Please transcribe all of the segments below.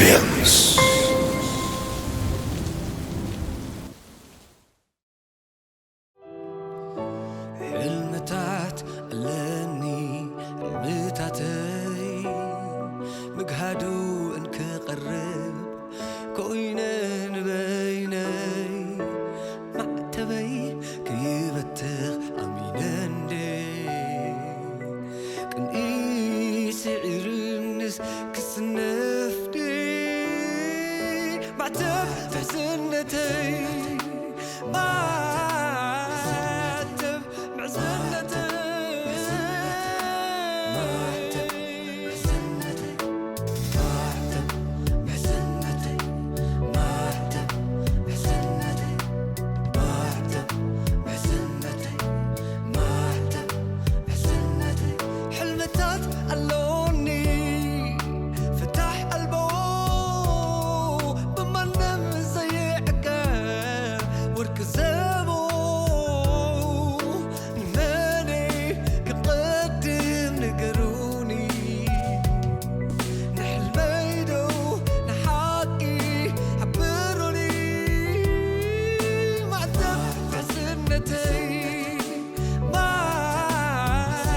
Films. ሕልምታት ኣለኒ፣ ሕልምታተይ ምግሃዱ እንክቐርብ ኮይነ ንበይነይ ማዕተበይ ክይበትኽ ኣሚነ እንዴ ቅንኢ ስዒርንስ ክስነፍ ድየ ማዕተብ ምሕዝነተይ ማዕተብ ምሕዝነተይ ሕልምታት ኣሎኒ ፍታሕ ኣልቦ ብማንም ዘይዕቀብ ወርቂ ዘቦ ንመን ክቐድም ንገሩኒ ንሕልመይ ዶ ንሓቂ ሓብሩኒ ማዕተብ ምሕዝነተይ ማዕተብ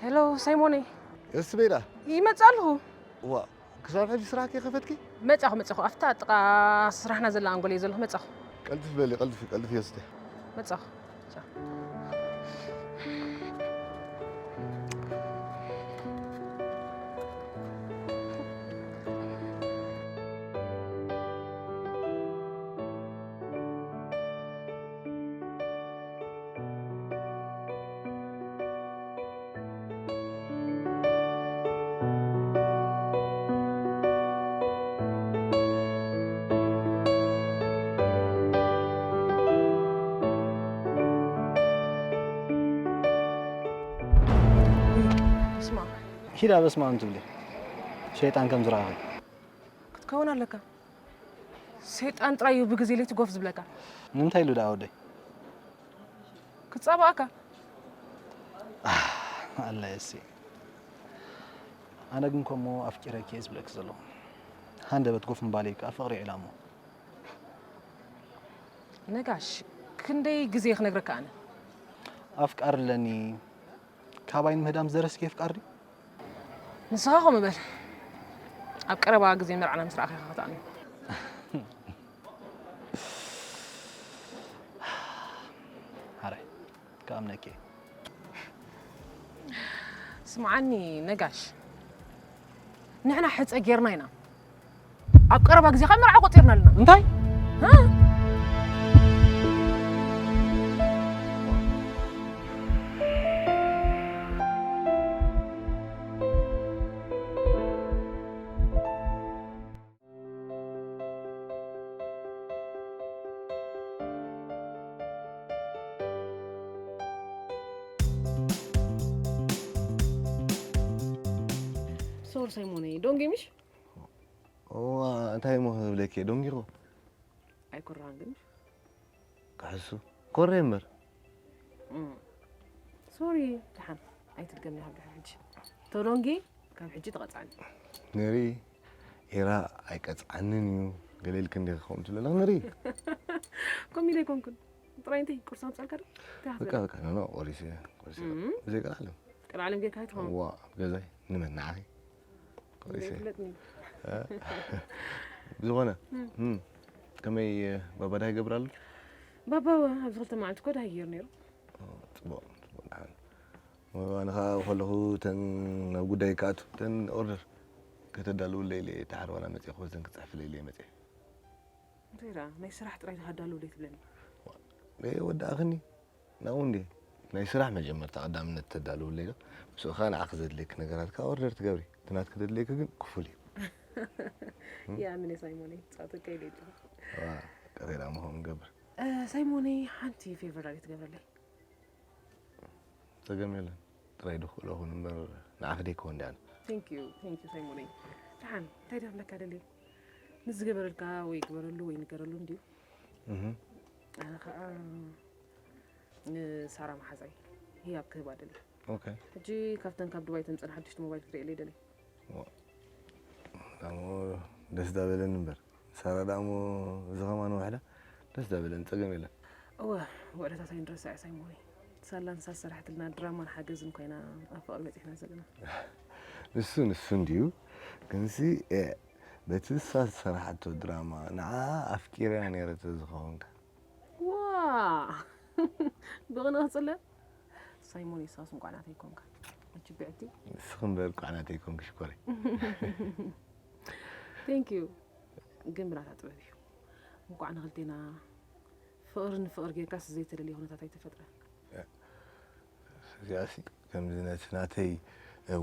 ሄሎ ሳይሞነይ። እስቤላ ይመጽእ ኣለኹ። ዋ ክሳብ ሕጂ ስራሕ ከይከፈትኪ? መጻኹ መጻኹ። ኣብታ ጥቓ ስራሕና ዘላ ኣንጎል እየ ዘለኹ። መጻኹ። ቀልጥፊ በሊ ቀልጥፊ ቀልጥፊ የስተ መጻኹ። ኪዳ በስመ ኣብ ትብሊ ሸይጣን ከም ዝረኣኺ ክትከውን ኣለካ። ሰይጣን ጥራይ እዩ ብግዜ ለይቲ ጎፍ ዝብለካ። ንምንታይ ኢሉ ደኣ ወደይ ክጻባኣካ። ኣለየሲ ኣነ ግን ከምኡ ኣፍቂረኪ እየ ዝብለኪ ዘለኹ። ሃንደበት ጎፍ ምባለይ ከዓ ፍቕሪ ዒላሞ። ነጋሽ ክንደይ ግዜ ክነግረካ ኣነ። ኣፍቃሪ ኣለኒ ካባይ ንምህዳም ዝደረስኪ ኣፍቃሪ ድዩ? ንስኻ ከምኡ በል። ኣብ ቀረባ ግዜ መርዓና ምስ ረኣኻያ ክትኣምን። ሓራይ ክኣምነኪ እየ። ስምዓኒ ነጋሽ፣ ንሕና ሕጸ ጌርና ኢና። ኣብ ቀረባ ግዜ ከኣ መርዓ ቆጺርና ኣለና። እንታይ? ሶሪ ሳይሞነይ፣ ዶንጌ ምሽ? እዋ፣ እንታይ እሞ ክብለኪ፣ ዶንጌ እኮ ኣይኮራን ግን። ክሕሱ ኮረ እምበር። እም። ሶሪ፣ ደሓን ኣይትድገምኒ ካብ ድሕሪ ሕጂ። ቶዶንጌ ካብ ሕጂ ተቐጽዓኒ። ነሪ ኤራ ኣይቀጽዓንን እዩ። ገለ ኢልክ እንዲኺ ከምኡ ትብለለኽ ነሪ። ከምኡ ኢለ ኣይኮንኩን። ጥራይ እንታይ ቁርሲ ኣምጻልካ ዶ? እንታይ በቃ፣ ክትበልዕ? በቃ፣ ኖ፣ ኖ፣ ቆሪሰ፣ ቆሪሰ። እም። ብዘይ ቀልዓለም። ቀልዓለም ጌርካ ኣይትኸውን። ዋ፣ ኣብ ገዛይ ንመን ንዓኺ? ቆሪሰ። ዘይፍለጥኒ። እ? ብዝኾነ፣ እም። እም፣ ከመይ፣ ባባ ደሃይ ይገብር ኣሎ? ባባ፣ ኣብዚ ክልተ መዓልቲ እኮ ደሃይ ገይሩ ነይሩ። ኦ፣ ጽቡቕ፣ ጽቡቕ፣ ደሓን። ኣነ ኸኣ ከለኹ እተን ናብ ጉዳይ ክኣቱ፣ እተን ኦርደር ከተዳልውለይ ኢለ፣ እታ ሓርባና መጺኣ፣ እተን ክጽሕፍለይ ኢለ መጺአ። እንታይ ደኣ፣ ናይ ስራሕ ጥራይ ዲኻ ኣዳልውለይ ትብለኒ? ዋ፣ በየ ወዳእኽኒ? ናብኡ እንድየ። ናይ ስራሕ መጀመርታ ቀዳምነት ተዳልውለይ ዶ? ምስኡ ኸኣ ንዓኺ ዘድልየኪ ነገራት ከኣ ኦርደር ትገብሪ። እቲ ናትኪ ዘድልየኪ ግን ክፉል እዩ። እም? ይኣምን እየ ሳይሞነይ፣ ጻወተካ ኢለ ኣለኹ። ዋ፣ ቀሪራ እሞ ከምኡ ንገብር። እ፣ ሳይሞነይ፣ ሓንቲ ፌቨር ዳኣ ትገብረለይ? ጸገም የለን። ጥራይ ድኽእሎ ኹን እምበር ንዓኺ ደይከውን ድኣነ። Thank you፣ thank you ሳይሞነይ። ደሓን፣ እንታይ ድኣ ክብለካ ደልየ? ንዝገበረልካ ወይ ግበረሉ ወይ ንገረሉ እንድዩ። እህ። ኣነ ኸኣ ንሳራ መሓዛይ ህያብ ክህባ ደልየ። ኦኬ። ሕጂ ካብተን ካብ ዱባይ ተምጸን ሓደሽቲ ሞባይል ክትርእየለይ ደልየ። ዋ፣ ዳሞ ደስ ዳበለን እምበር። ሳራ ዳሞ እዚ ኸማን ውሕዳ ደስ ዳበለን፣ ጸገም የለን። እወ፣ ውዕለታት ኣይንረስዕ ሳይሞነይ። ሳላ ንሳ ዝሰራሕትልና ድራማን ሓገዝን ኮይና ኣብ ፍቕሪ በጺሕና ዘለና። ንሱ፣ ንሱ እንድዩ። ግንሲ፣ እ፣ በቲ ንሳ ዝሰራሓቶ ድራማ ንዓ ኣፍቂረያ ነይረ ተዝኸውንካ። ዋ! ብቕንኢ ክጽለ? ሳይሞን ኢሳያስ እንቋዕ ናተይ ኮንካ። ኣችብዕቲ። ንስኺ እምበር እንቋዕ ናተይ ኮንኪ ሽኮረይ። Thank you። ግን ብናታ ጥበብ እዩ። እንቋዕ ንኽልቴና ፍቕሪ ንፍቕሪ ጌርካስ ዘይተደልየ ኩነታት ኣይተፈጥረ። እዚኣሲ ከምዚ ነቲ ናተይ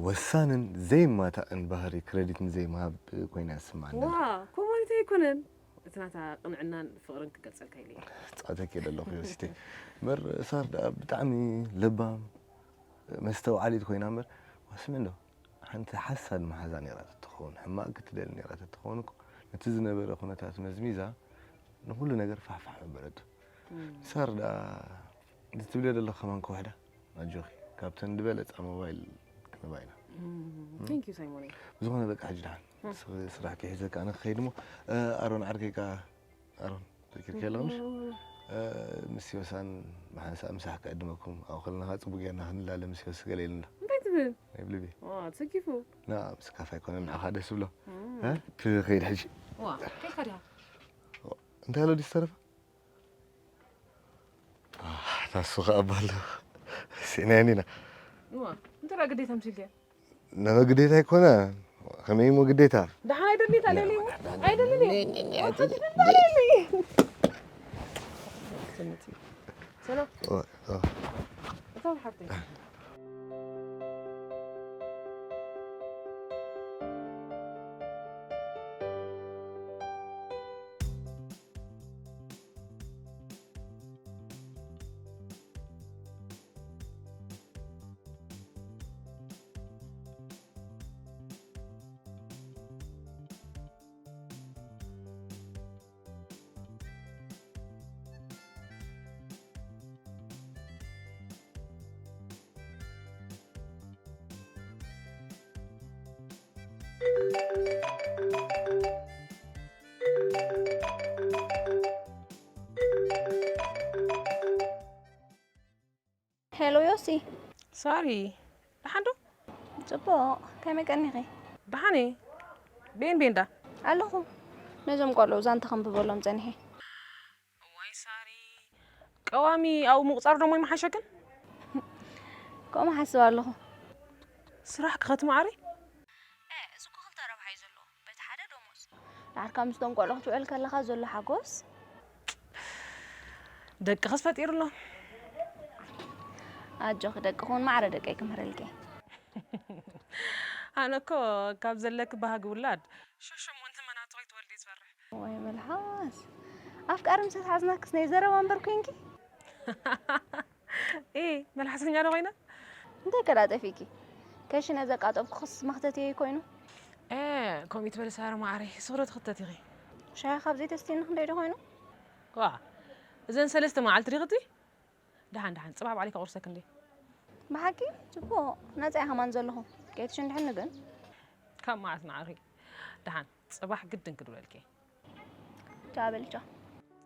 ወሳንን ዘይማታእን ባህሪ ክረዲት ንዘይምሃብ ኮይና ትስምዓኒ ኣላ። ዋ፣ ኮማኒት ኣይኮነን። እቲ ናታ ቅንዕናን ፍቕርን ክገልጸልካ ኢለ እየ። ጻተኪ ደለኹ ዮሲተይ። እምበር ሳር ደኣ ብጣዕሚ ለባም፣ መስተውዓሊት ኮይና እምበር፣ ዋስሚ እንዶ ሓንቲ ሓሳድ መሓዛ ነይራ ተትኸውን፣ ሕማቕ ክትደሊ ነይራ ተትኸውን እኮ፣ ነቲ ዝነበረ ኩነታት መዝሚዛ ንኹሉ ነገር ፋሕፋሕ መበለቱ። እም። ሳር ደኣ እዚ ትብልዮ ዘለኺ ከማን ክውሕዳ፣ ኣጆኺ፣ ካብተን ዝበለጻ ሞባይል ክንባ ኢና። እም፣ እም። Thank you ሳይሞነይ። ብዝኾነ በቃ ሕጂ ደሓን። እም። ንስኺ ስራሕኪ ሒዘኪ ኣነ ክኸይድ እሞ፣ እ፣ ኣሮን ዓርከይ ከኣ፣ ኣሮን፣ ዘኪርኪ ኣለኽምሽ? እም። እ፣ ምስ ዮሳን ብሓንሳእ ምሳሕ ክዕድመኩም፣ ኣብኡ ከለና ከኣ ጽቡቕ ጌርና ክንላለ ምስ ዮሲ ገለ ኢሉና። እንታይ ትብል? ናይ ብልቢ። ዋ፣ ተሰኪፉ። ና፣ ምስካፍ ኣይኮነን፣ ንዓኻ ደስ ዝብሎ። እም። እ? ትኸይድ ሕጂ። ዋ፣ ከይድካ ዲኻ? እንታይ ኣሎ ድዩ ዝተረፈ? ኣህ፣ ታሱ ኸኣ ኣባ ኣሎ። ስኢናዮ እንዲና። እዋ፣ እንታይ ደኣ ግዴታ ምሲልካዮ? ነመ ግዴታ ኣይኮነ። ከመይ እሞ ግዴታ? ደሓን ኣይደሊ፣ ታለሊ እሞ። ኣይደሊ። ሰላም። ኦ፣ ኦ። እቶም ሓብተይ። ሄሎ ዮሲ። ሳሪ፣ ደሓን ዶ? ጽቡቕ፣ ከመይ ቀኒኺ? ደሓን እየ። ቤን ቤንዳ? ኣለኹ። ነዞም ቆልዑ ዛንታ ከንብበሎም ጸኒሐ። እዋይ ሳሪ፣ ቀዋሚ ኣብኡ ምቑጻር ደሞ ይመሓሸክን? ከምኡ ሓስብ ኣለኹ። ስራሕ ክኸትም ኣሪ? እ፣ እዚ እኮ ክልተ ረብሓ እዩ ዘለዎ። በቲ ሓደ ደሞዝ። ድሓር ካብ ምስቶም ቆልዑ ክትውዕል ከለኻ ዘሎ ሓጎስ። ደቅኽስ ፈጢሩ ኣሎ። ኣጆኺ፣ ደቅኺ እውን ማዕረ ደቀይ ክምህረልኪ። ኣነ እኮ ካብ ዘለኪ ባህጊ ውላድ ሸሸሞ እንተ መናቱ ከይትወልዲ ዝፈርሕ። ወይ መልሓስ። ኣፍቃሪ ምስ ተሓዝናክስ ናይ ዘረባ እምበር ኮይንኪ። ኤ፣ መልሓሰኛ ዶ ኮይነ? እንታይ ከዳጠፊኪ? ከሽነ ዘቃጠብኩኽስ መኽተትየይ ኮይኑ። ከምኡ ትበሊ ሳራ ማዓረይ፣ ስኽዶ ትኽተት ኢኺ። ሻሂ ካብ ዘይተስትይኒ ክንደይ ዶ ኮይኑ? ዋ፣ እዘን ሰለስተ መዓልቲ ዲኽቲ? ደሓን፣ ደሓን፣ ጽባሕ ባዕለይ ከቑርሰኪ እንዴ። ብሓቂ? ጽቡቕ፣ ነጻ እየ ከማን ዘለኹ። ከይትሽንድሕኒ ግን። ካብ መዓት ንዓኺ። ደሓን፣ ጽባሕ ግድን ክድውለልኪ እየ። ቻው በሊ፣ ቻው።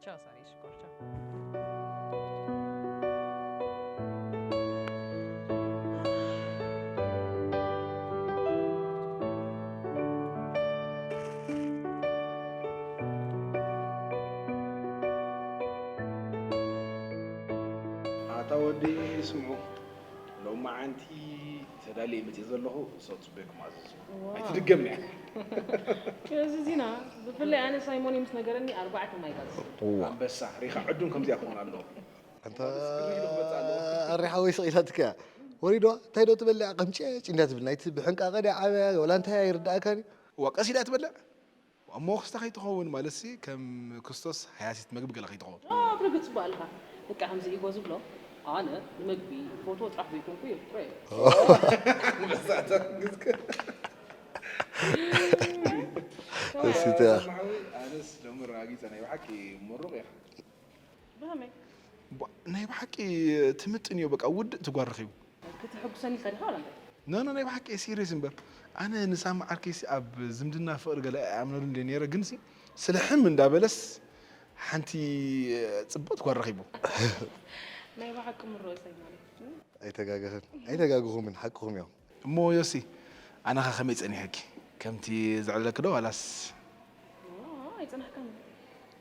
ቻው ሳሪ፣ ሽኮር፣ ቻው። ኣታ ወዲ ስምዑ፣ ሎማዓንቲ ተዳልየ መፅእ ዘለኹ፣ ሰው ፅበኩም ኣዘዙ። ዋው። ኣይትድገምኒ እያ። እዚ ዚና፣ ብፍላይ ኣነ ሳይሞን ምስ ነገረኒ ኣርባዕተ ማይ ጋዝ። እዋ። ኣንበሳ፣ ሪኻ ዕዱም ከምዚኣ ክኾን ኣለዎ። ኣንታ ኣሪ ሓወይ ስቕ ኢላትካ እያ። ወሪዶ፣ እንታይ ዶ ትበልዕ? ቀምጨጭ እንዳ ትብል፣ ናይቲ ብሕንቃቐ ድያ ዓብያ፣ ወላ እንታይ ኣይርድኣካን እዩ። እዋ፣ ቀስ ኢላ ትበልዕ? እሞ ክስታ ከይትኸውን ማለትሲ ከም ክርስቶስ ሃያሲት መግቢ ገለ ከይትኸውን። ኣዎ፣ ብርግጽ እኮ ኣልካ። በቃ ከምዚ ኢጎ ዝብሎ፣ ኣነ ንምግቢ ፎቶ ጥራሕ ዘይኮንኩ የፍቅሮ እየ። መሳእታ ግዝከ። ደስ ይትያ። ኣነስ ሎሚ ረጋጊጸ ናይ ብሓቂ ምሩቕ ኢኻ። ብኸመይ? ቧ-፣ ናይ ብሓቂ ትምጥን እዮ፣ በቃ ውድእ ትጓር ረኺቡ። ከተሐጉሰኒ ኢልካ ዲኻ ዋላ እንታይ? ኖ፣ ኖ፣ ናይ ብሓቂ ሲሪየስ እምበር። ኣነ ንሳሚ ዓርከይሲ ኣብ ዝምድና ፍቕሪ ገለ ኣይኣምነሉን እንደ ነይረ፣ ግንሲ ስለ ሕም እንዳበለስ ሓንቲ ጽብቕቲ ጓል ረኺቡ። ናይ ብሓቂ ምርቕ ሰብ ማለት እዩ። ኣይተጋገኽን፣ ኣይተጋግኹምን፣ ሓቅኹም እዮም። እሞ ዮሲ፣ ኣነኸ ከመይ ጸኒሐኪ? ከምቲ ዘዕለለኪ ዶ ዋላስ? ኦ፣ ኣይጸናሕካን።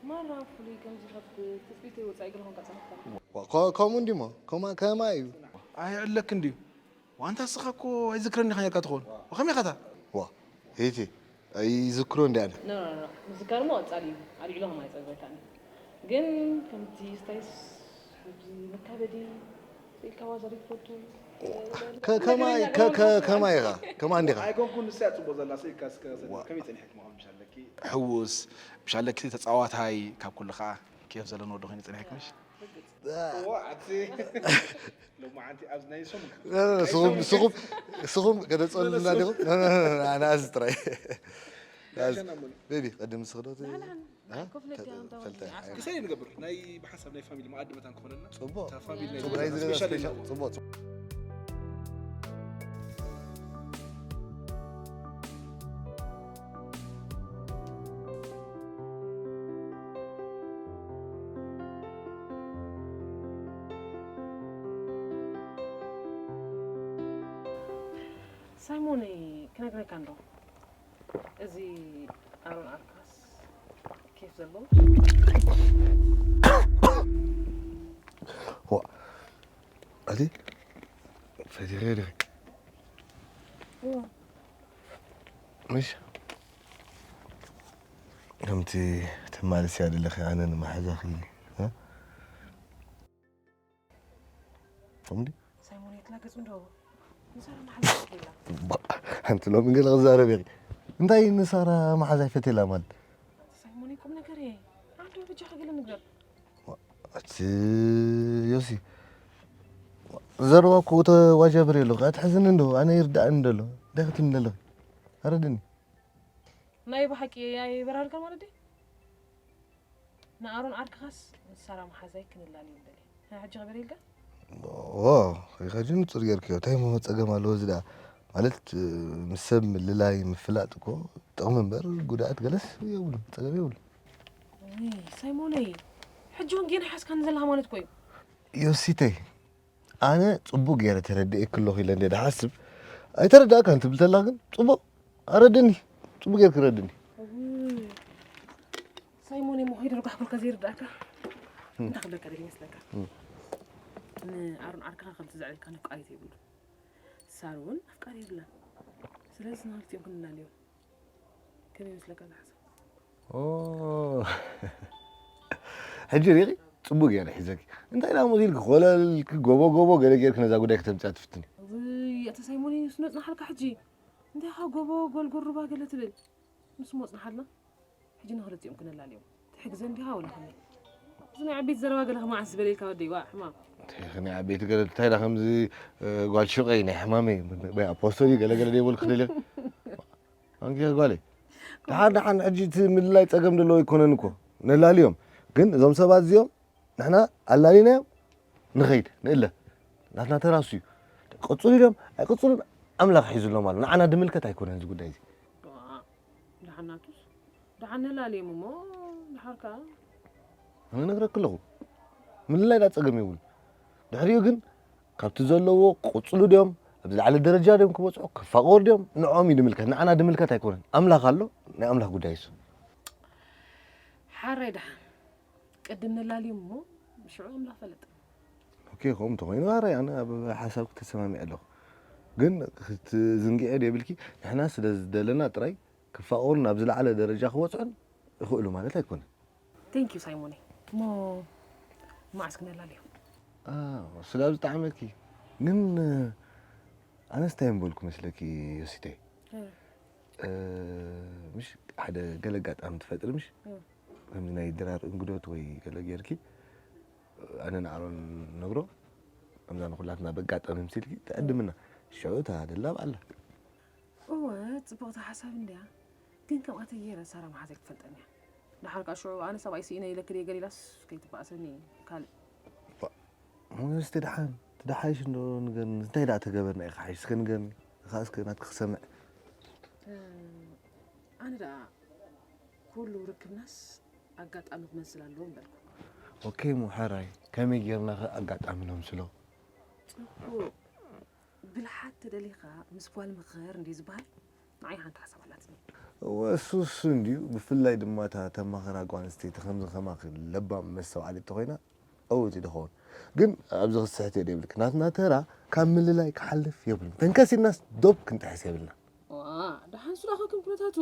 ማራ ፍሉይ ከምዚ ካብ ትጽቢተይ ወጻኢ ገለ ኮንካ ጸኒሕካ። ዋ፣ ኮ-፣ ከምኡ እንዲሞ? ከማ-፣ ከማይ እዩ። ኣይዕለክን ድዩ? ዋንታ እስኻ እኮ ኣይዝክረኒ ኢኻ ነርካ ትኾን። ወኸመይ ኢኻ እታ? ዋ፣ ሄይቲ፣ ኣይዝክሮ እንዲ ኣነ። ኖ፣ ኖ፣ ኖ፣ ምዝካር እሞ ቀጻሊ እዩ። ኣልዒሉ ከማይ ኣይጸግበካን እዩ። ግን ከምቲ ስታይስ፣ ከምቲ መካበዲ፣ ኢልካ ዋዛ ዘይትፈቱ። ከ-፣ ከማይ፣ ከ-፣ ከ-፣ ከማይ ኢኻ? ከማን ዲኻ? ኣይኮንኩን፣ ንሳ እያ ጽቡቕ ዘላ፣ ስኢካ እስከ ዘላ። ዋ። ከመይ ጸኒሕኪ ምዃን ምሽ ኣለኪ? ሕዉስ፣ ምሽ ኣለኪ ተጻዋታይ፣ ካብ ኩሉ ኸኣ ኬፍ ዘለዎ ወዲ ኮይኑ ጸኒሕኪ ምሽ? ዋ፣ ኣቲ። ሎማዓንቲ ኣብዚ ናይ ሶም እ፣ ስኹም፣ ስኹም፣ ስኹም ከተጸሉና ዲኹም? ኖ፣ ኖ፣ ኖ፣ ኖ፣ ኣነ ኣዚ ጥራይ። ኣዚ፣ ዳሸና ሙሉ። ቤቢ፣ ቅድም ንስኽዶ ት-፣ ደሓን፣ ደሓን። እ? ኮፍ ለኪ ተ-፣ ኣንታ ፈልጠ። ወዲ። ክሳይ ንገብር፣ ናይ ብሓሳብ ናይ ፋሚሊ መኣዲ መታን ክኾነልና። ጽቡቕ። እታ ፋሚሊ ናይ ጽቡቕ፣ ናይ ዝገዛ ስፔሻል ስፔሻል፣ ኣለዎ። ጽቡቕ፣ ጽቡቕ። ሳይሞነይ፣ ክነግረካ እንዶ፣ እዚ ኣሮን ኣርካስ ኬፍ ዘለዎ። ዋ፣ ኣቲ ፈቲኸ ዲኺ? እዎ። ምሽ ከምቲ ትማልስያ ዘለኺ ኣነ ንመሓዛኺ ኢለ፣ እ? ከምዲ? ሳይሞን የትላገጽ እንዶ ንሳራ መሓዛ ኢላ። ባ፣ ሓንቲ ሎሚ ገለ ክዛረብ ኢኺ። እንታይ ንሳራ መሓዛ ይፈትየላ ማለት? ኣንተ ሳይሞን ቁም ነገር እየ። ኣንተ በጃኻ ገለ ንግበር። ዋ፣ ኣቲ ዮሲ፣ ዘረባ እኮ ተዋጃብር የለኹ። ኣትሕዝኒ እንዶ፣ ኣነ ይርዳእኒ እንደሎ። እንታይ ክትብልኒ ኣለኺ? ኣረድኒ። ናይ ብሓቂ ኣይበራልካ ማለት ድዩ? ንኣሮን ዓርክኻስ ንሳራ መሓዛይ ክንላልዮም ደልየ። ናይ ሕጂ ከበረ ኢልካ? ኦ፣ ሪኻ ሕጂ ንጹር ጌርክዮ። እንታይ እሞ ጸገም ኣለዎ እዚ ደኣ? ማለት፣ ምስ ሰብ ምልላይ፣ ምፍላጥ እኮ ጥቕሚ እምበር ጉድኣት ገለስ የብሉን። ጸገም የብሉን። ውይ፣ ሳይሞነይ፣ ሕጂ እውን ጌና ሓዝካኒ ዘለኻ ማለት እኮ እዩ። ዮሲተይ፣ ኣነ ጽቡቕ ገይረ ተረዲኤኪ ኣለኹ ኢለ እንድየ ዝሓስብ። ኣይተረዳእካን ትብል ተላ ግን ጽቡቕ ኣረድኒ። ጽቡቕ ጌርኪ ረድኒ። እውይ፣ ሳይሞን እሞ ከይደ ርጓሕ ኩልካ ዘይርዳእካ። እም። እንታይ ክብለካ ደልየ ይመስለካ? እም። ንኣሮን ዓርክኻ ከምቲ ዘዕለልካኒ ኣፍቃሪት የብሉን። ሳር እውን ኣፍቃሪ የብላን። ስለዚ ንኽልቲኦም ክንላልዮም። ከመይ ይመስለካ እዚ ሓሳብ? ኦ። ሕጂ ሪኺ ጽቡቕ ገይረ ሒዘኪ። እንታይ ደኣ መሲልኪ ኮለል ኢልኪ ጎቦ ጎቦ ገለ ገይርኪ ነዛ ጉዳይ ክተምጽኣ ትፍትኒ። እውይ፣ ኣታ ሳይሞን፣ ስኖ ጽናሓልካ ሕጂ። እንታይ ኢኻ ጎቦ ጎልጎል ሩባ ገለ ትብል? ንሱ ሞ ጽናሓልና። ሕጂ ንኽልቲኦም ክነላልዮም። ትሕግዘን ዲኻ ወላ ከመይ? እዚ ናይ ዓበይቲ ዘረባ ገለ ከማዓስ ዝበለ ኢልካ ወደይ፣ ዋእ፣ ሕማም። እንታይ ኢኺ ናይ ዓበይቲ ገለ፣ እንታይ ኢላ ከምዚ፣ እ፣ ጓል ሹቐይ ናይ ሕማመይ፣ ወይ ኣፖስቶሊ ገለ ገለ ደይበልኩ ክደልየ። ኣንኪ ጓለይ፣ ደሓን ደሓን፣ ሕጂ እቲ ምልላይ ጸገም ዘለዎ ኣይኮነን እኮ፣ ነላልዮም። ግን እዞም ሰባት እዚኦም ንሕና ኣላሊናዮም ንኸይድ፣ ንእለ። ናትና ተራሱ እዩ። ቅጽሉ ኢሎም ኣይቅጽሉን ኣምላኽ ሒዙሎም ኣሎ። ንዓና ድምልከት ኣይኮነን እዚ ጉዳይ እዚ። ደሓን ናቱስ፣ ደሓን ነላልዮም እሞ፣ ደሓር ከኣ ኣነ ነግረክ ኣለኹ። ምልላይ ዳ ጸገም የብሉን። ድሕሪኡ ግን ካብቲ ዘለዎ ቅጽሉ ድዮም፣ ኣብ ዝለዓለ ደረጃ ድዮም ክበጽሑ፣ ክፋቐሩ ድዮም፣ ንዕኦም እዩ ድምልከት። ንዓና ድምልከት ኣይኮነን። ኣምላኽ ኣሎ፣ ናይ ኣምላኽ ጉዳይ እሱ። ሓራይ ደሓን። ቅድም ነላልዮም እሞ፣ ሽዑ ኣምላኽ ፈለጥ። ኦኬ፣ ከምኡ እንተኾይኑ፣ ሓራይ ኣነ ኣብ ሓሳብኪ ተሰማሚዐ ኣለኹ። ግን ክትዝንግዐ የብልኪ፣ ንሕና ስለ ዝደለና ጥራይ ክፋቐሩን ኣብ ዝለዓለ ደረጃ ክበጽሑን ይኽእሉ ማለት ኣይኮነን። Thank you ሳይሞነይ። እሞ መዓስ ክነላልዮም? ኣዎ፣ ስለ ኣብ ዝጠዓመኪ። ግን ኣነስ እንታይ ምበልኩ መስለኪ ዮሲተይ? እ። እ፣ ምሽ ሓደ ገለ ኣጋጣሚ ትፈጥሪ ምሽ? እ። ከምዚ ናይ ድራር እንግዶት ወይ ገለ ጌርኪ፣ ኣነ ንኣሮን ነግሮ፣ ከምዛ ንኹላትና በጋጣሚ ምሲልኪ ትዕድምና። ሽዑ እታ ደላብ ኣላ። እወ፣ ጽብቕቲ ሓሳብ እንድያ። ግን ከምኣተይ ገይረ ሳራ መሓዘይ ክትፈልጠኒ እያ። ደሓር ከኣ ሽዑ ኣነ ሰብኣይ ስኢነ ኢለኪ ድየ ገለ ኢላስ ከይትበኣሰኒ ካልእ። ባ-፣ ሞገስ፣ እቲ ደሓን፣ እቲ ደሓይሽ እንዶ ንገርኒ። እንታይ ደኣ ተገበርና ኢኻ ሓይሽ? እስከ ንገርኒ። እኻ እስከ ናትኪ ክሰምዕ። እ፣ ኣነ ደኣ ኩሉ ርክብናስ ኣጋጣሚ ክመስል ኣለዎ ምበልኩ። ኦኬ፣ እሞ ሕራይ፣ ከመይ ጌርና ኸ ኣጋጣሚ ነምስሎ? ጽቡቕ። ብልሓት ተደሊኻ ምስ ጓል ምኸር እንድዩ ዝበሃል፣ ንዓይ ሓንቲ ሓሳብ ኣላትኒ። እወ፣ እሱ እሱ እንድዩ፣ ብፍላይ ድማ እታ ተማኸራ ጓል ኣንስተይቲ ከምዚ ከማኺ ለባም መስተውዓሊት ተኾይና፣ ዕውት እዩ ድኸውን። ግን ኣብዚ ክስሕት እየ ደይብልኪ። ናትና ተራ ካብ ምልላይ ክሓልፍ የብሉን። ተንከሲናስ ዶብ ክንጥሕስ የብልና። ዋ፣ ደሓን እሱ ደኣ ከከም ኩነታቱ።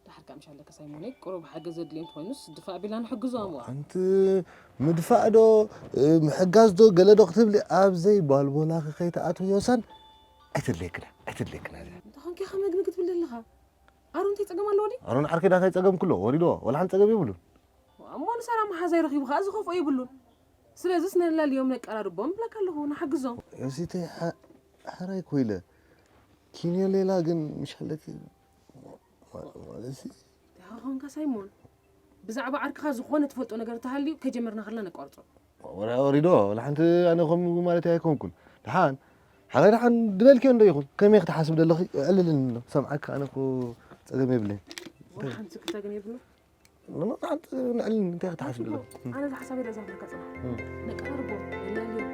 ደሓር ከኣ ምሽ ኣለካ ሳይሞነይ፣ ቁሩብ ሓገዝ ዘድልዮ እንተኾይኑስ ድፋእ ቢልና ንሕግዞም። ዋ፣ ኣንቲ ምድፋእ ዶ፣ እ፣ ምሕጋዝ ዶ፣ ገለ ዶ ክትብሊ ኣብ ዘይባልቦላኺ ከይትኣትዊ ዮሳን፣ ኣይተድልየክና፣ ኣይተድልየክና እዚኣ። እንታይ ኾንኪ ኢኻ መግቢ ክትብል ዘለኻ? ኣሮን እንታይ ጸገም ኣለዎ ድዩ? ኣሮን ዓርከይ ዳኣ እንታይ ጸገም ክሎ? ወሪድዎ፣ ወላ ሓንቲ ጸገም የብሉን። እሞ ንሳራ መሓዛይ ረኺቡ ኸኣ ዝኸፍኦ የብሉን። ስለዚስ ነላልዮም ነቀራርቦም እብለካ ኣለኹ፣ ንሓግዞም። ዮሲተይ፣ ሓ-፣ ሓራይ ኮይለ። ኪንዮ ሌላ ግን ምሽ ኣለኪ ማ-፣ ማለትሲ ደሓ ኾንካ ሳይሞን፣ ብዛዕባ ዓርክኻ ዝኾነ ትፈልጦ ነገር እንተሃልዩ ከይጀመርና ከለና ነቋርጾ። ወላ ወሪዶ፣ ወላ ሓንቲ ኣነ ከምኡ ማለት ኣይኮንኩን። ደሓን፣ ሓራይ ደሓን ድበልክዮ እንዶ ይኹን። ከመይ ክትሓስብ ደለኺ? ዕልልን እንዶ። ሰምዓካ ኣነ እኮ ጸገም የብለይን። ወላ ሓንቲ ስክፍታ ግን የብሉን። ኖ፣ ኖ፣ ሓንቲ ንዕልል እንታይ ክትሓስብ ኣለካ? ኣነ ዝሓሳበይ ደኣ ዝሃብለካ ጽናሕ። እም። ነቀራርቦ፣ ነላልዮ።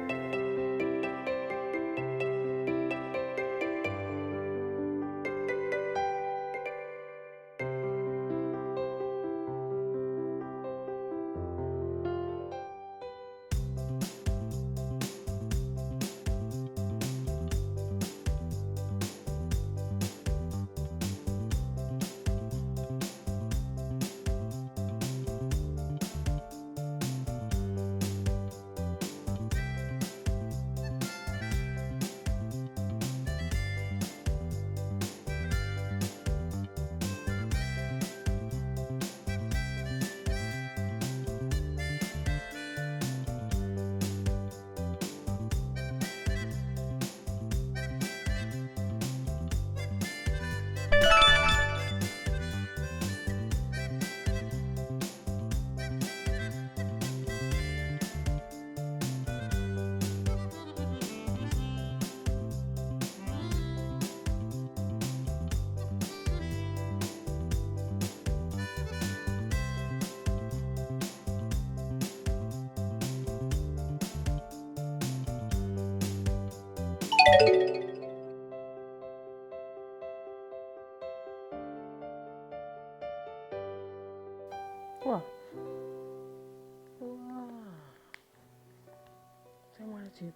ዋ። ዋ። እንታይ ማለት እዩ?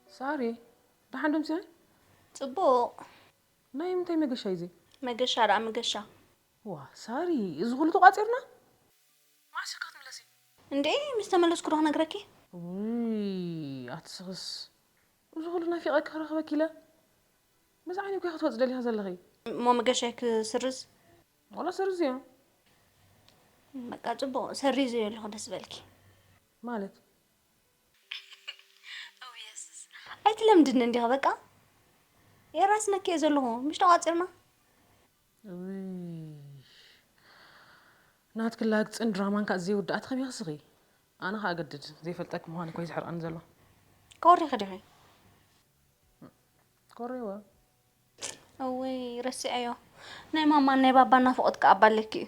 ሳሪ፣ ደሓን ዶ ምሲኺ? ጽቡቕ። ናይ ምንታይ መገሻ እዩ እዚ? መገሻ ደኣ መገሻ። ዋ፣ ሳሪ፣ እዚ ኩሉ ተቋጺርና? መዓስ ኢኻ ክትምለሲ? እንዴ፣ ምስ ተመለስኩ ዶ ክነግረኪ? ውይ፣ ኣቲ ስኽስ። እዚ ኩሉ ናፊቐኪ ክረኽበኪ ኢለ። በዚ ዓይነት እኮ ኢኺ ክትወጺ ደሊኺ ዘለኺ። እሞ መገሻይ ክስርዝ? ዋላ ስርዝዮ። በቃ ጽቡቕ ሰሪዘዮ ኣለኹ፣ ደስ በልኪ። ማለት ኣይትለምድኒ እንዲኻ በቃ። የራስነኪ እየ ዘለኹ፣ ምሽ ተቋጺርና። እውይ፣ ናትኪ ላግፅን ድራማን ከዓ ዘይውዳእ ትኸቢ ስኺ። ኣነ ከዓ ገድድ ዘይፈልጠኪ ምዃን እኮ እዩ ዝሕርቐኒ ዘሎ። ኮሪኺ ዲኺ? ኮሪወ። እውይ ረሲዐዮ። ናይ ማማን ናይ ባባን ናፍቖት ከዓ ኣባለኪ እዩ።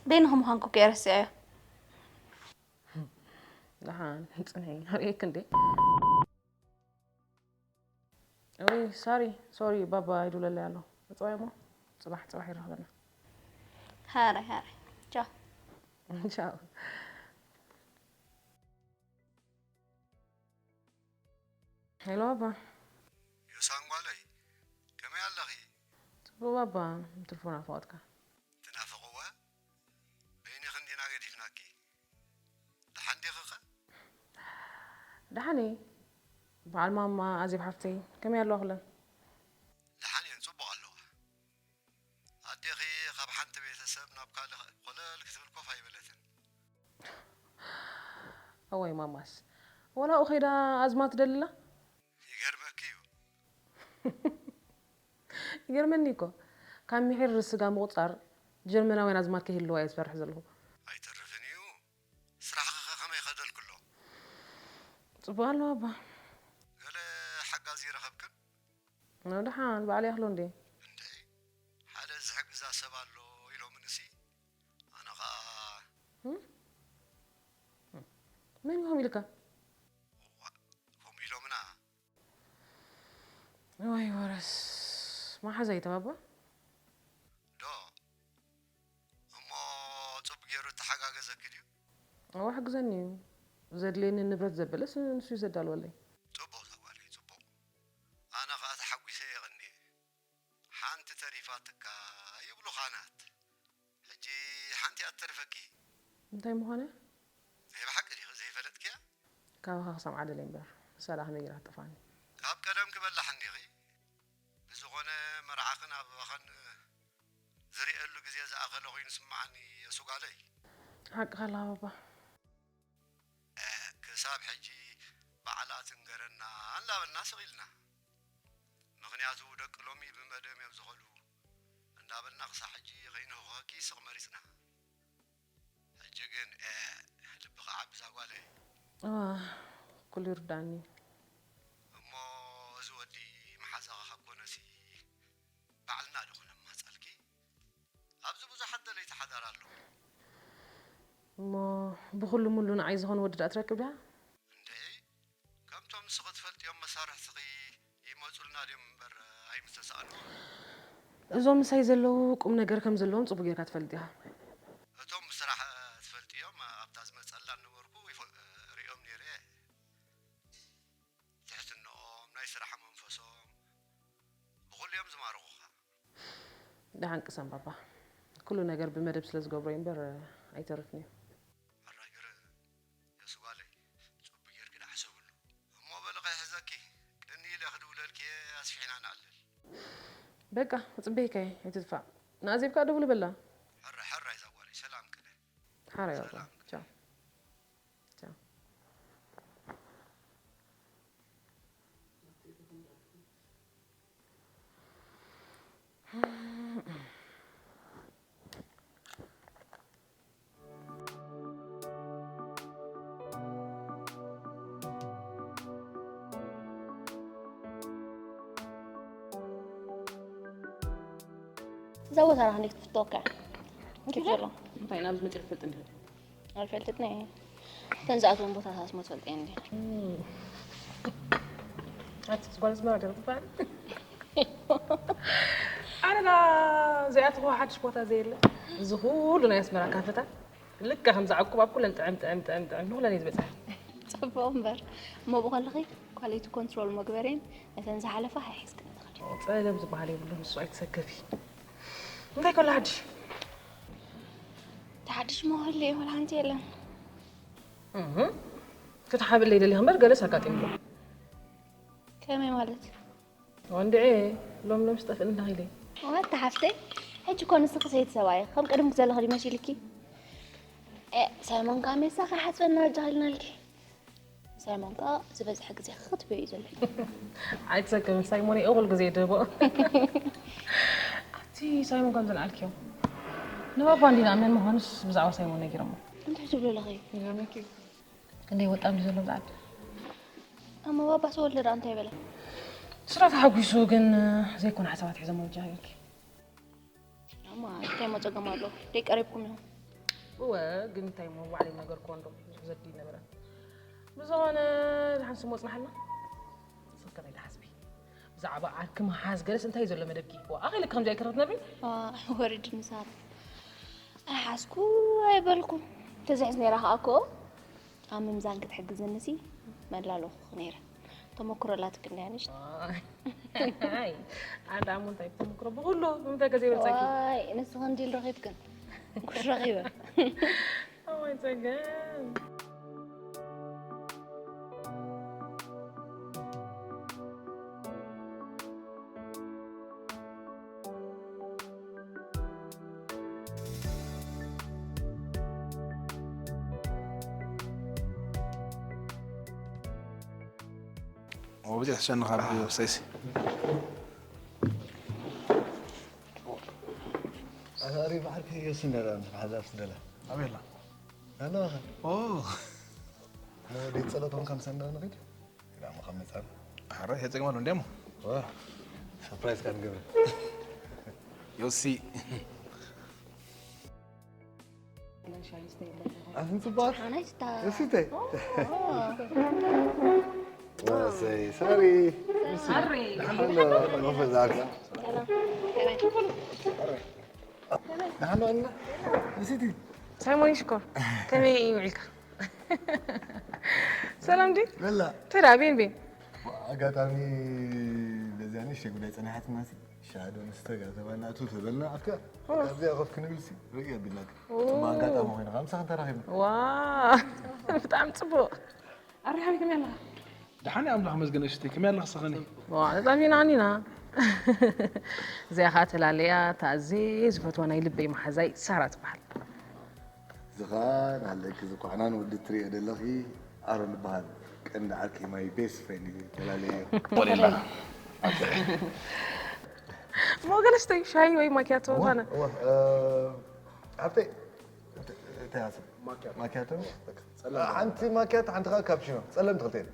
በይንኺ ምዃንኩ እኮ እየ ረሲዐዮ። ደሓን ፅንሒ፣ ኣርእየኪ እንዴ። እውይ ሳሪ፣ ሶሪ፣ ባባ ይድውለለይ ኣሎ። እፅዋይ እሞ ፅባሕ ፅባሕ ይራኸበና። ሃራይ ሃራይ። ቻው። ቻው። ሄሎ ባባ። ዮሳን ጓለይ፣ ከመይ ኣለኺ? ፅቡቅ ባባ፣ ትልፎና ፈቐድካ። ትናፍቕወ? በይንኺ እንዲና ገዲፍናኪ። ደሓን ዲኺ ኸ? ደሓን እየ። በዓል ማማ፣ ኣዜብ ሓፍተይ፣ ከመይ ኣለዋ ኩለን? ደሓን እየን፣ ጽቡቕ ኣለዋ። ኣዴኺ ካብ ሓንቲ ቤተሰብ ናብ ካልእ ኮለል ክትብል ኮፍ ኣይበለትን። እዋይ ማማስ፣ ወላኡ ከይዳ ኣዝማድ ትደልላ? ይገርመኪ እዩ። ይገርመኒ እኮ፣ ካብ ምሒር ስጋ ምቑጻር ጀርመናውያን ኣዝማድ ከይህልዋ እየ ዝፈርሕ ዘለኹ። ኣይተርፍን እዩ። ስራሕኺ ኸ ከመይ ይኸደልክሎ? ጽቡቕ ኣለዋ ኣባ። ገለ ሓጋዚ ረኸብክን? ደሓን ባዕለይ ይኽሎ እንዴ። እንድዒ ሓደ ዝሕግዛ ሰብ ኣሎ ኢሎምንሲ ኣነ ኸኣ እም? መን ኢኹም ኢልካ? እዋ፣ ከምኡ ኢሎምና። ወይ ወረስ መሓዛ ይተባባ። ዶ እሞ ጽቡቅ ገይሩ ተሓጋገዘኪ ድዩ? ኣዋ ሕግዘኒ እዩ። ዘድልየኒ ንብረት ዘበለስ ንሱ እዩ ዘዳልወለይ። ጽቡቅ እዛ ጓለይ ጽቡቅ። ኣነ ከኣ ተሓጒሰ የቐንየ። ሓንቲ ተሪፋትካ ይብሉ ኻህናት። ሕጂ ሓንቲ እያ ትተርፈኪ። እንታይ ምዃነ? ናይ ብሓቂ ዲኺ ዘይፈለጥክያ? ካባኻ ክሰምዓ ደልየ እምበር ንሳ ደኣ ከመይ ገይራ ትጠፍኣኒ? ካብ ቀደም ክበላሕ እንዲኺ። ብዝኾነ መርዓኽን ኣበባኽን ዝርእየሉ ግዜ ዝኣኸለ ኮይኑ ስምዓኒ የሱጋለይ። ሓቅኻ ኣለኻ ባባ። ክሳብ ሕጂ ባዕላ ትንገረና እንዳበልና ስቕ ኢልና። ምኽንያቱ ደቂ ሎሚ ብመደም እዮም ዝኸዱ እንዳበልና ክሳብ ሕጂ ከይንህውኸኪ ስቕ መሪጽና። ሕጂ ግን ልቢ ክዓቢ እዛ ጓለይ። እዋ፣ ኩሉ ይርዳእኒ። እሞ እዚ ወዲ መሓዛኻ ካብ ኮነሲ ባዕልና ዶ ክነማጻልኪ? ኣብዚ ብዙሓት ደለይቲ ሓዳር ኣለዉ። እሞ ብኹሉ ሙሉ ንዓይ ዝኾነ ወዲ ደኣ ትረክብ ድያ? እንድዒ ከምቶም ንስኺ ትፈልጥዮም መሳርሕትኺ ይመጹልና ድዮም እምበር ኣይምተሳእኑ። እዞም ምሳይ ዘለዉ ቁም ነገር ከም ዘለዎም ጽቡቅ ጌርካ ትፈልጥ ኢኻ። እቶም ብስራሕ ትፈልጥዮም ኣብታ ዝመጸላ ነበርኩ ይፈ- ርእዮም ነይረ እየ። ትሕትንኦም ናይ ስራሕ መንፈሶም ብኹሉ እዮም ዝማርኹኻ። ደሓን ቅሰን ባባ። ኩሉ ነገር ብመደብ ስለ ዝገብሮ እዩ እምበር ኣይተርፍን እዩ። ሕራይ ግርም የሱባለይ ጽቡቅ ጌርኪ ደኣ ሕሰብሉ። እሞ በሊ ከይሕዘኪ ቅኒ ኢለ ክድውለልኪ እየ ኣስፊሕና ንዕልል። በቃ ክጽበየካ እየ ኣይትጥፋእ። ንኣዜብ ከኣ ደውሊ በላ። ሕራይ ሕራይ እዛ ጓለይ ሰላም ቅነ። ሓራይ ባባ። ሰላም። ቻው። ቻው። እዛ ቦታ ና ክንደይ ክትፍተወካ እያ? ኬፍ ዘሎ እንታይ ናብዚ መፂ ክፈልጥ እንዲ ኣይፈልጥን እየ። እተን ዝኣትወን ቦታታት ሞ ትፈልጥ እየ እንዲ ኣቲ ጓል ኣስመራ ዶ ትበሃል? ኣነና ዘይኣትኹ ሓድሽ ቦታ ዘየለ። እዚ ኩሉ ናይ ኣስመራ ካፈታት ልክዕ ከም ዝዓቅብ ኣብ ኩለን ጥዕም ጥዕም ጥዕም ጥዕም ንኩለን እየ ዝበፅሐ። ፅቡቕ እምበር እሞ ብኸለኺ ኳሊቲ ኮንትሮል መግበሬን ነተን ዝሓለፋ ሃይሒዝክን ትኸዲ ፀገም ዝበሃል የብሉ ንሱ ኣይትሰከፊ። እንታይ ከሎ ሓድሽ? ተሓድሽ መሆሊ ይኹን ሓንቲ የለን ክትሓብለይ ደሊኻ እምበር ገለስ ኣጋጢምሎ ከመይ ማለት ወንድዐ ሎም ሎም ስጠፍእ እንዳኺለ ወታ ሓፍተይ ሕጂ እኮ ንስኺ ሰይቲ ሰብኣይ ከም ቅድምክ ዘለኺ ድዩ መሲልኪ ሳይሞን ካሜሳ ከሓፅበና ኣጃሃልናልኪ። ሳይሞን ከዓ ዝበዝሐ ግዜ ክትበዩ ዘሎ። ኣይትሰከም ሳይሞን እኹል ግዜ ደቦ። ኣቲ ሳይሞን ከም ዝለዓልክዮ ንባባ እንዲና ኣምነን ምዃኑስ ብዛዕባ ሳይሞን ነጊሮሞ። እንታይ ትብሉ ኣለኺ? ይገርመኪ። ክንደይ ወጣም ድዩ ዘሎ ብዛዕባ ኣሞ ባባ ተወልደ ደኣ እንታይ በለ? ስራ ተሓጒሱ ግን ዘይኮነ ሓሳባት ሒዞሞ ይጃሃዩልኪ። ኣማ እንታይ ሞ ፀገም ኣሎ? ደይ ቀሪብኩም ኢኹም። እወ ግን እንታይ ሞ ባዕለይ ነገር ኮንዶ ብዙሕ ዘድሊ ነበረ። ብዝኾነ ድሓን ስሞ ፅናሕና። ንስኺ ከመይ ትሓስቢ? ብዛዕባ ዓርኪ ምሓዝ ገለስ እንታይ እዩ ዘሎ መደብኪ? ዋ ኣኺለ ከምዚ ኣይከረብ ነብሪ? ወሪድ ንሳር ኣይሓዝኩ ኣይበልኩ። ተዝሕዝ ነይራ ከዓ እኮ ኣብ ምምዛን ክትሕግዝንሲ መላለኹ ነይረ። ተመክሮ ላትክ እንዲያ ንሽ ኣይ ኣንዳ ኣሞ እንታይ ተመክሮ ብኩሉ ብምንታይ ከዘይበልፀኪ? ዋይ ንስኺ እንዲል ረኺብክን ጉድ ረኺበ። ኣዋይ ፀገም። ወብዚሕ ትሸንኻ ብሰይሲ ኣዛሪ ባሕር ከየሱ ነራ ምስ ሓዛ ስደላ ኣበላ ኣለኻ ኦ ሞዲ ጸሎቶም ከም ሰንዳ ንኺድ ክዳሞ ከም መጻን ኣረ ሄጸግማሉ እንዲያሞ ሰርፕራይዝ ካን ግብር ዮሲ ኣፍን ጽቡቓት ሓናይ ስታ እስተ ሰይ ሳሪ ኣሬ ሓሎ መፈዛርካ ንሓመና እስቲ ሳይሞን ሽኮር ከመይ ውዒልካ? ሰላም ዲ በላ ተዳ ቤን ቤን ኣጋጣሚ በዚያ ንእሽተይ ጉዳይ ጸኒሓትና ሲ ሻዶ ንስተጋ ተበልና እቱ ተበልና ኣብካ ኣብዚኣ ኮፍ ክንብል ሲ ርእዮ ኣቢልናካ ጽቡቅ ኣጋጣሚ ኮይንካ ምሳኻ ተራኺብና ዋ ብጣዕሚ ጽቡቅ ኣሪ ሓሚ ከመይ ኣለኻ ደሓን ኣምላኽ መስገን እሽተይ ከመይ ኣለኽ ሰኸኒ ዋ ተጣሚና ኣኒና እዚኣ ከዓ ተላለያ እታ ኣዘየ ዝፈትዋ ናይ ልበይ መሓዛይ ሳራ ትበሃል እዚ ኸዓ ናለኪ ዝኳዕናን ወዲ ትሪኦ ዘለኺ ኣሮን ዝበሃል ቀንዲ ዓርኪ ማይ ቤስት ፍሬንድ እዩ ተላለየ ወሌላ ሞገለስተይ ሻሂ ወይ ማኪያቶ ዝኾነ ሃብተይ እንታይ ሃስብ ማኪያቶ ሓንቲ ማኪያቶ ሓንቲ ከዓ ካፕቺኖ ፀለምቲ ክልተ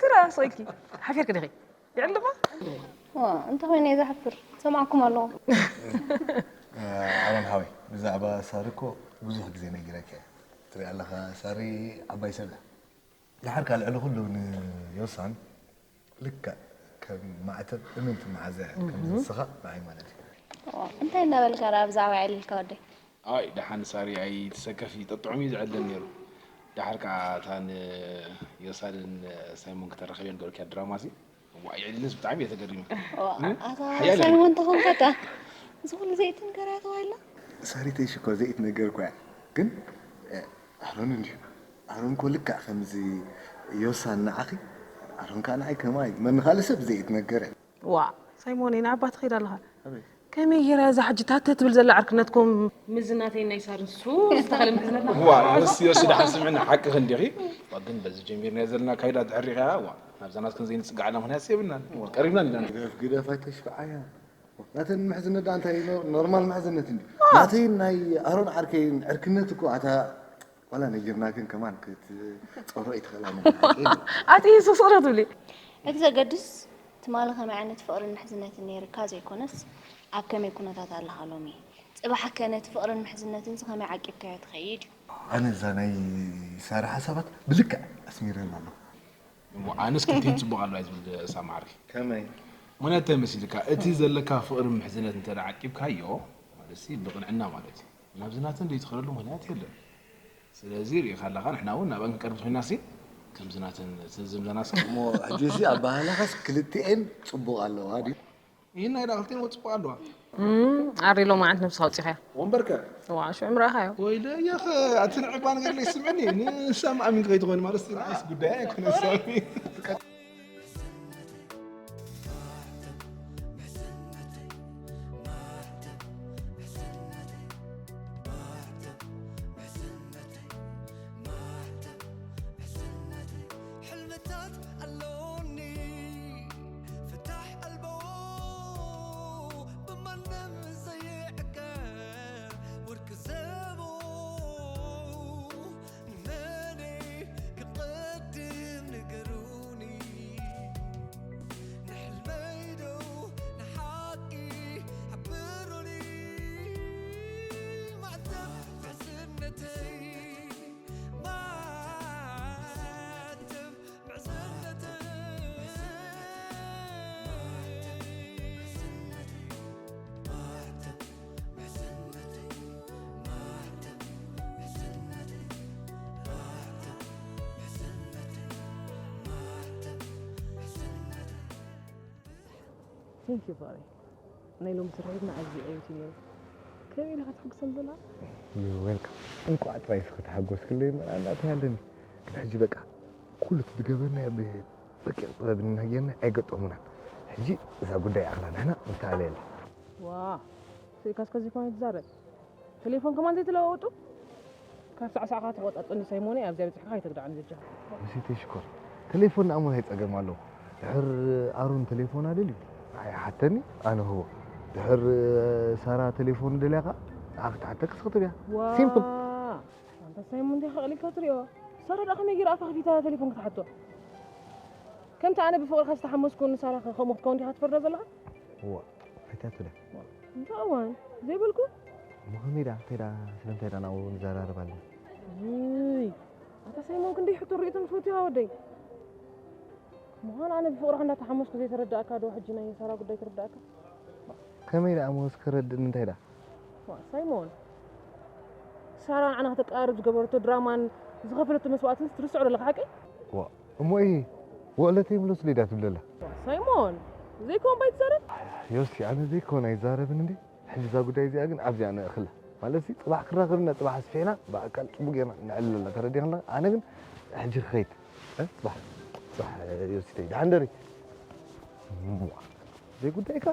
ትራ ሰይኪ ሓፊርክ ዲኺ ይዕልማ ዋ እንተ ኮይነ እየ ዝሓፍር ሰማዕኩም ኣለኹ ኣሮን ሓወይ ብዛዕባ ሳሪ እኮ ብዙሕ ግዜ ነጊረካ እየ ትሪኣ ኣለኻ ሳሪ ዓባይ ሰብ እያ ድሓር ካልዕሊ ኩሉ ንዮሳን ልክዕ ከም ማዕተብ እምንቲ መሓዛ እያ ከም ንስኻ ንዓይ ማለት እዩ እንታይ እናበልካ ደኣ ብዛዕባ የዕልልካ ወደይ ኣይ ደሓን ሳሪ ኣይትሰከፊ ጥጥዑም እዩ ዝዕድል ነይሩ ደሓር ከዓ እታ ንዮሳድን ሳይሞን ክተራኸብዮ ንገሩኪያ ድራማ ሲ ዋይ ዕድልስ ብጣዕሚ እየ ተገሪመ ኣታ ሳይሞን ተኾንካታ እዚ ኩሉ ዘይትንገራ ተባሂልና ሳሪተይ ሽኮር ዘይትነገር እኳ እያ ግን ኣሮን እንድዩ ኣሮን እኮ ልክዕ ከምዚ ዮሳን ንዓኺ ኣሮን ከዓ ንዓይ ከማይ መን ካልእ ሰብ ዘይትነገር እያ ዋ ሳይሞን ናይ ኣባት ኸይድ ኣለኻ ከመይ ጌራ እዛ ሕጂ ታተ ትብል ዘላ ዕርክነትኩም ምዝናተይ ናይ ሳርን ሱ ዝተኸለ ምዝነትና ዋ ዮሲ ዮሲ ደሓን ስምዕና ሓቂ ክንዲኺ ግን በዚ ጀሚርና ዘለና ካይዳ ድሕሪኻ ዋ ናብዛ ናትክን ዘይንፅግዓላ ምክንያት የብልናን ቀሪብና ኢና ግደፍ ግደፍ ኣይተሽፍዓያ ናተን ምሕዝነት ደኣ እንታይ ኖርማል ምሕዝነት እንዲ ናተይን ናይ ኣሮን ዓርከይን ዕርክነት እኮ ኣታ ዋላ ነጊርናክን ከማን ክትፀሮ ይትኽእላ ኣቲ ስስቕረ ትብሊ እቲ ዘገድስ ትማሊ ከመይ ዓይነት ፍቕርን ምሕዝነትን ነይርካ ዘይኮነስ ኣብ ከመይ ኩነታት ኣለኻ ሎሚ? ጽባሕከ ነቲ ፍቕርን ምሕዝነትንስ ከመይ ዓቂብካዮ ትኸይድ እዩ? ኣነ እዛ ናይ ሳራ ሓሳባት ብልክዕ ኣስሚረላ ኣለኹ። እሞ ኣነስ ክልቲኤን ጽቡቕ ኣለዋ ዝብል ሳማዕሪ። ከመይ? ምኽንያት እንታይ መሲልካ? እቲ ዘለካ ፍቕርን ምሕዝነት እንተ ደኣ ዓቂብካዮ፣ ሲ ብቕንዕና ማለት እዩ። ናብዚ ናተን ዘይትኸደሉ ምኽንያት የለን። ስለዚ ርኢኻ ኣለኻ፣ ንሕና እውን ናብኣን ክንቀርብ ኮይና ሲ ከምዚ ናተን ዝምዘና ሲ እሞ ሕጂ ሲ ኣባህላኻስ ክልቲኤን ጽቡቕ ኣለዋ ድዩ? ይህና ኢላ ክልቲኤን ወጽቡቕ ኣለዋ። ኣሪ ሎማዓንት ነብስኻ ኣውፂኻያ ወንበርከ ዋ ሽዑ ምረኣኻዮ ወይለ እያኸ ኣቲ ንዕባ ነገር ለይስምዕኒ ንሳ ማእሚን ከይትኾኒ ማለት ስ ንዓይስ ጉዳይ ኣይኮነ ሳሚ ሕልምታት ኣለውኒ ፍታሕ ኣልቦ ብማንም ዘይዕቀር ወርቂ ዘቦ ንመነይ ክቐድም ንገሩኒ ንሕልመይ ዶ ንሓቂ ሓብሩኒ ማዕተብ ሕዝነተይ ማዕተብ Thank you ፍቕረይ ናይ ሎሚ ስርሒትና ኣዝዩ ዕዩት እዩ ነይሩ ከመይ ኢልካ ተሐጉሰኒ ዘለኻ You're welcome። እንኳዕ ጥራይ እስኺ ተሓጎስክለይ እምበር ኣንዳ እንታይ ኣለኒ ግን ሕጂ በቃ ኩሉ እቲ ዝገበርናዮ ብረቂቕ ጥበብ እናጌርና ኣይገጠሙናን። ሕጂ እዛ ጉዳይ ይኣኽላ ንሕና ንተኣለየላ። ዋ ስኢልካስ ከዚ ኮነ ትዛረብ ቴሌፎን ከማን ዘይትለዋወጡ ካብ ሳዕሳዕካ ተቆጣጠኒ ሳይሞነይ ኣብዚኣ በፂሕካ ከይተግድዓኒ ዘጃ መሲተይ ሽኮር ቴሌፎን ንኣሞት ኣይፀገም ኣለዎ። ድሕር ኣሮን ቴሌፎን ኣደልዩ ንዓይ ሓተኒ ኣነ ህቦ። ድሕር ሳራ ቴሌፎን ደልያ ከዓ ንዓ ክትሓተክ ስክትብያ ሲምፕል። ኣንታ ሳይሞን እንዲኻ ቀሊልካ ትሪኦ ሳራ ደኣ ከመይ ገይራ ኣፋ ከፊታ ቴሌፎን ክትሓቶ ከምቲ ኣነ ብፍቕርካ ዝተሓመስኩ ንሳራ ከምኡ ክትከውን ዲኻ ትፈርዶ ዘለኻ እዋ ኣይታትለ እንታይ እዋን ዘይበልኩ እሞ ከመይ ደኣ እንታይ ደኣ ስለምንታይ ደኣ ናብኡ ንዘራረብ ኣለና ውይ ኣታ ሳይሞን ክንደይ ሕቶ ርእቶ ምስ ወትያ ወደይ ምዃን ኣነ ብፍቕርኻ እንዳተሓመስኩ ዘይተረዳእካ ዶ ሕጂ ናይ ሳራ ጉዳይ ተረዳእካ ከመይ ደኣ ሞስ ክረድእኒ እንታይ ደኣ ዋ ሳይሞን ሳራ ንዓና ከተቀራርብ ዝገበረቶ ድራማን ዝኸፈለቶ መስዋእትን ትርስዖ ዘለካ ሓቂ ዋ እሞ ይሄ ወእለተይ ምለሱ ሌዳ ትብለላ ሳይሞን ዘይኮን ባይ ትዛረብ ዮሲ ኣነ ዘይኮን ኣይዛረብን እንዴ ሕጂ እዛ ጉዳይ እዚኣ ግን ኣብዚኣ ንእኽላ ማለት ሲ ፅባሕ ክራኸብና ፅባሕ ኣስፊሕና ብኣካል ፅቡቅ ጌርና ነዕልለላ ተረዲኽና ኣነ ግን ሕጂ ክኸይድ እ? ፅባሕ ፅባሕ ዮሲተይ ደሓን ደሪ እዋ፣ ዘይጉዳይካ